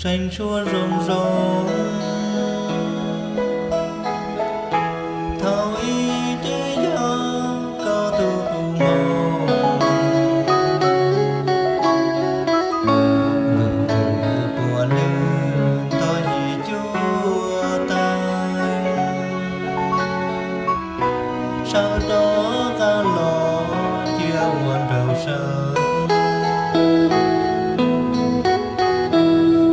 Tseem tshuav zoo zoo thaum ub ces yog koj tus hu mob, vwm vwm puav leej tau yim cuab tag. Sawv rov qab los cia ua nraug sawv,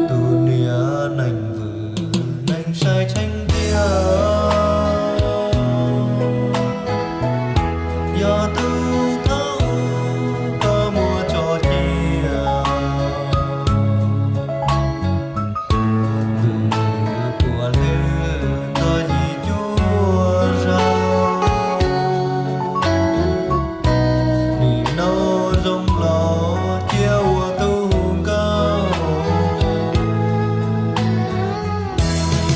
tus niam neeg vwm neeg sai tsheej tiag. Yog tus thab ub koj muab tso cia, vwm vwm puav leej tau yim cuab zaug. Nim no zoo los cia ua tus hu nkauj,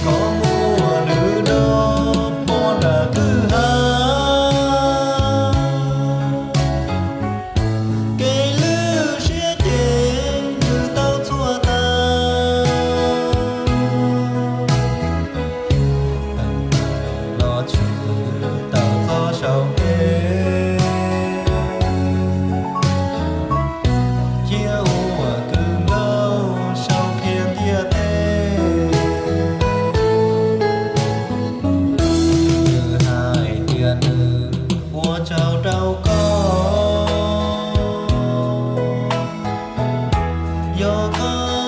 koj muab nws do pov nram kwj ha. Kev lwj siab ces nws tau txhua tag, los tshwm tau txog saum kev, cia ua kwv nkauj sau qhia ntiaj teb. Nws hais tias nws ua tsaug rau koj, yog koj